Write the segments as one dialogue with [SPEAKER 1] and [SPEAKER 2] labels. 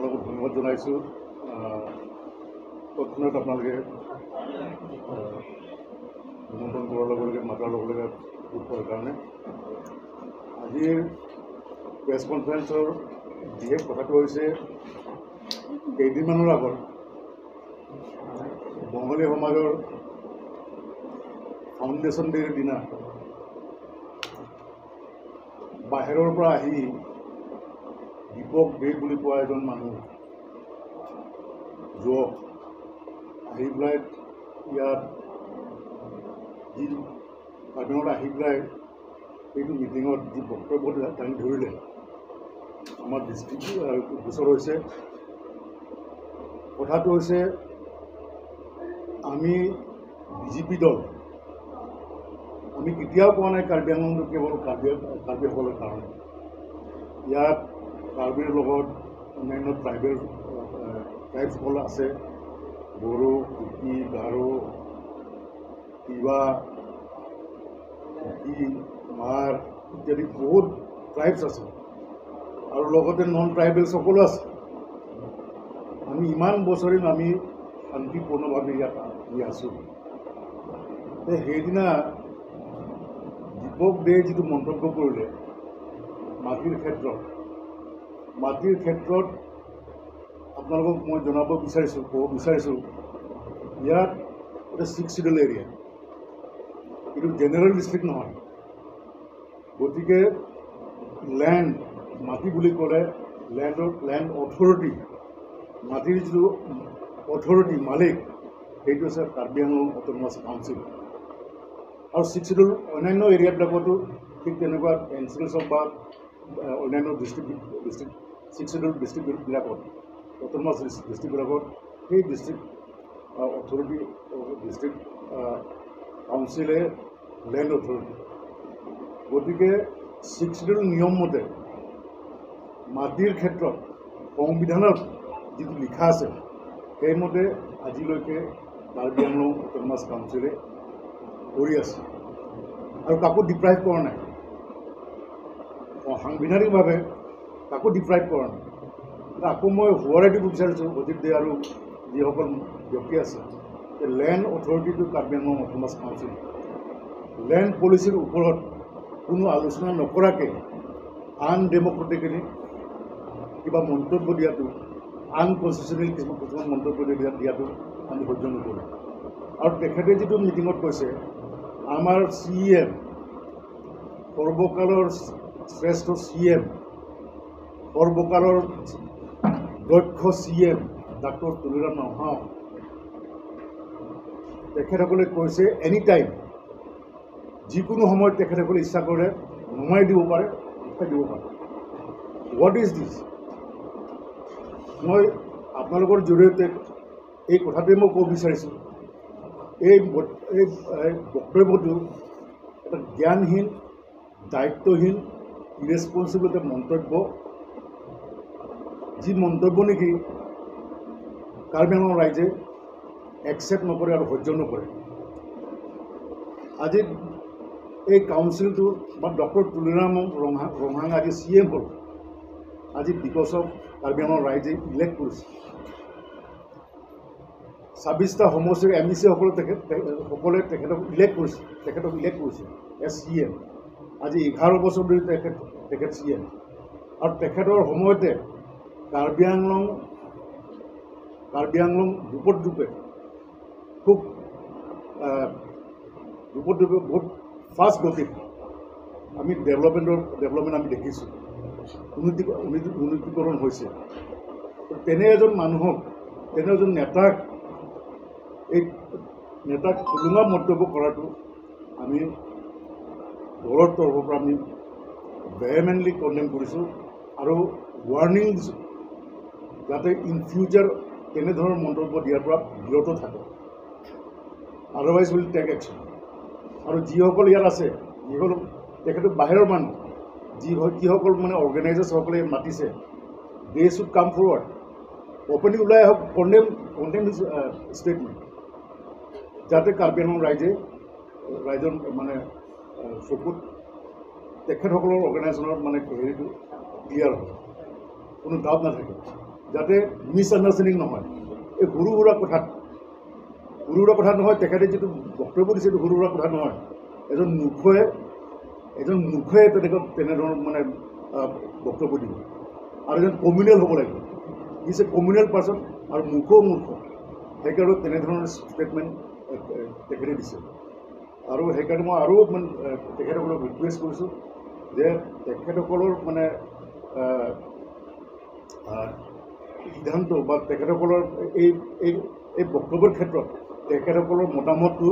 [SPEAKER 1] আপোনালোকক ধন্যবাদ জনাইছোঁ। তৎক্ষণাত আপোনালোকে নিমন্ত্ৰণ কৰাৰ লগে লগে, মাতাৰ লগে লগে গোট খোৱাৰ কাৰণে। আজিৰ প্ৰেছ কনফাৰেন্সৰ বিশেষ কথাটো হৈছে, কেইদিনমানৰ আগত বঙালী সমাজৰ ফাউণ্ডেশ্যন ডে'ৰ দিনা বাহিৰৰ পৰা আহি দীপক দে বুলি কোৱা এজন মানুহ, যুৱক আহি পেলাই ইয়াত যি কাৰ্বিঙত আহি পেলাই সেইটো মিটিঙত যি বক্তব্য দাঙি ধৰিলে, আমাৰ দৃষ্টি গোচৰ হৈছে। কথাটো হৈছে, আমি বিজেপি দল, আমি কেতিয়াও কোৱা নাই কাৰ্বি আংলংটো কেৱল কাৰ্বিসকলৰ কাৰণে। ইয়াত কাৰ্বিৰ লগত অন্যান্য ট্ৰাইবছসকল আছে, বড়ো, কুকি, গাৰো, তিৱা, কুকি, মাৰ ইত্যাদি বহুত ট্ৰাইবছ আছে আৰু লগতে নন ট্ৰাইবেলছসকলো আছে। আমি ইমান বছৰি আমি শান্তিপূৰ্ণভাৱে ইয়াত আমি আছোঁ। সেইদিনা দীপক দে যিটো মন্তব্য কৰিলে মাটিৰ ক্ষেত্ৰত, আপোনালোকক মই জনাব বিচাৰিছোঁ, ক'ব বিচাৰিছোঁ, ইয়াত এটা ছিক্স চিডুল এৰিয়া, এইটো জেনেৰেল ডিষ্ট্ৰিক্ট নহয়। গতিকে লেণ্ড, মাটি বুলি ক'লে লেণ্ড অথৰিটি, মাটিৰ যিটো অথৰিটি, মালিক, সেইটো হৈছে কাৰ্বি আংলং অট'নমাছ কাউন্সিল। আৰু ছিক্স চিডুল অন্যান্য এৰিয়াবিলাকতো ঠিক তেনেকুৱা এনচিলছ হওক বা অন্যান্য ডিষ্ট্ৰিক্ট ডিষ্ট্ৰিক্ট ছিক্স চিডুল ডিষ্ট্ৰিক্টবিলাকত, অট'নমাছ ডিষ্ট্ৰিক্টবিলাকত সেই ডিষ্ট্ৰিক্ট অথৰিটি, ডিষ্ট্ৰিক্ট কাউন্সিলে লেণ্ড অথৰিটি। গতিকে ছিক্স চিডুল নিয়ম মতে মাটিৰ ক্ষেত্ৰত সংবিধানত যিটো লিখা আছে, সেইমতে আজিলৈকে কাৰ্বি আংলং অট'নমাছ কাউন্সিলে কৰি আছে আৰু কাকো ডিপ্ৰাইভ কৰা নাই। সাংবিধানিকভাৱে কাকো ডিপ্ৰাইভ কৰা নাই। আকৌ মই সোঁৱৰাই দিব বিচাৰিছোঁ অজিত দে আৰু যিসকল ব্যক্তি আছে, লেণ্ড অথৰিটিটো Karbi Anglong autonomous council. Land পলিচিৰ ওপৰত কোনো আলোচনা নকৰাকৈ আনডেম'ক্ৰেটিকেলি কিবা মন্তব্য দিয়াটো, আনকনষ্টিটিউচনেল কিছুমান কিছুমান মন্তব্য দিয়াটো আমি সহ্য নকৰোঁ। আৰু তেখেতে যিটো মিটিঙত কৈছে, আমাৰ চি এম, সৰ্বকালৰ শ্ৰেষ্ঠ চি এম, সৰ্বকালৰ দক্ষ C M doctor Tuliram Ronghang, তেখেতসকলে কৈছে এনি টাইম, যিকোনো সময়ত তেখেতসকলে ইচ্ছা কৰে নমাই দিব পাৰে, উঠাই দিব পাৰে। What is this? মই আপোনালোকৰ জৰিয়তে এই কথাটোৱে মই ক'ব বিচাৰিছোঁ, এই বক্তব্যটো এটা জ্ঞানহীন, দায়িত্বহীন, ইৰেচপনচিবল এটা মন্তব্য, যি মন্তব্য নেকি কাৰ্বি আংলং ৰাইজে একচেপ্ট নকৰে আৰু সহ্য নকৰে। আজি এই কাউন্সিলটো বা ডক্টৰ তুলিৰাম ৰংহাং আজি চি এম হ'ল আজি because of Karbi Anglong ৰাইজে ইলেক্ট কৰিছে। 26টা সমষ্টিৰ এম ই চিসকলে সকলে তেখেতক ইলেক্ট কৰিছে এজ চি এম। আজি 11 বছৰ ধৰি তেখেত চি এম আৰু তেখেতৰ সময়তে কাৰ্বি আংলং দোপতদোপে খুব দোপতদোপে বহুত ফাষ্ট গতিত আমি ডেভেলপমেণ্ট আমি দেখিছোঁ, উন্নতিকৰণ হৈছে। তেনে এজন মানুহক, তেনে এজন নেতাক, এই নেতাক টুলুঙা মন্তব্য কৰাটো আমি দলৰ তৰফৰ পৰা আমি ভেহেমেণ্টলি কণ্ডেম কৰিছোঁ আৰু ৱাৰ্ণিং দিছোঁ যাতে ইন ফিউচাৰ তেনেধৰণৰ মন্তব্য দিয়াৰ পৰা বিৰত থাকে, আদাৰৱাইজ will tech action. আৰু যিসকল ইয়াত আছে, যিসকল তেখেতো বাহিৰৰ মানুহ, যিসকল মানে অৰ্গেনাইজাৰ্ছসকলে মাতিছে, they should come forward, openly ওলাই আহক, কণ্ডেম his statement, যাতে কাৰ্বি আংলং ৰাইজৰ মানে চকুত তেখেতসকলৰ অৰ্গেনাইজেশ্যনৰ মানে হেৰিটো ক্লিয়াৰ হয়, কোনো ডাউট নাথাকে। যাতে মিছ আণ্ডাৰষ্টেণ্ডিং নহয়। এই সৰু সুৰা কথাত, সৰু সুৰা কথা নহয়, তেখেতে যিটো বক্তব্য দিছে সেইটো সৰু সুৰা কথা নহয়। এজন মূৰ্খই তেনেকুৱা তেনেধৰণৰ মানে বক্তব্য দিব আৰু এজন কমিউনেল হ'ব লাগিব। Is a communal person আৰু মূৰ্খও মূৰ্খ, সেইকাৰণে তেনেধৰণৰ ষ্টেটমেণ্ট তেখেতে দিছে। আৰু সেইকাৰণে মই আৰু মানে তেখেতসকলক ৰিকুৱেষ্ট কৰিছোঁ যে তেখেতসকলৰ মানে সিদ্ধান্ত বা তেখেতসকলৰ এই এই এই বক্তব্যৰ ক্ষেত্ৰত তেখেতসকলৰ মতামতটো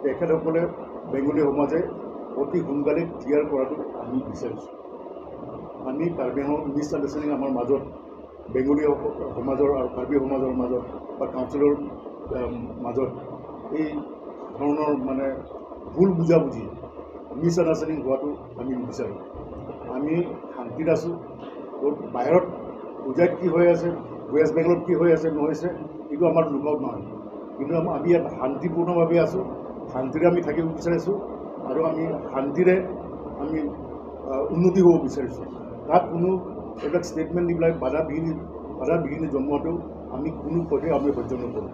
[SPEAKER 1] তেখেতসকলে বেংগলী সমাজে অতি সোনকালে ক্লিয়াৰ কৰাটো আমি বিচাৰিছোঁ। আমি কাৰ্বি আংলং মিছ আণ্ডাৰষ্টেণ্ডিং আমাৰ মাজত, বেংগলী সমাজৰ আৰু কাৰ্বি সমাজৰ মাজত বা কাউন্সিলৰ মাজত এই ধৰণৰ মানে ভুল বুজাবুজি, মিছ আণ্ডাৰষ্টেণ্ডিং হোৱাটো আমি নিবিচাৰোঁ। আমি শান্তিত আছোঁ। বাহিৰত হোজাইত কি হৈ আছে, ৱেষ্ট বেংগলত কি হৈ আছে নহৈছে, এইটো আমাৰ লুকআউট নহয়। কিন্তু আমি ইয়াত শান্তিপূৰ্ণভাৱে আছোঁ, শান্তিৰে আমি থাকিব বিচাৰিছোঁ আৰু আমি শান্তিৰে আমি উন্নতি হ'ব বিচাৰিছোঁ। তাত কোনো এইবিলাক ষ্টেটমেণ্ট দি পেলাই বাধা বিঘিনি জন্মোৱাটো আমি কোনো পধ্যে আমি সহ্য নকৰোঁ।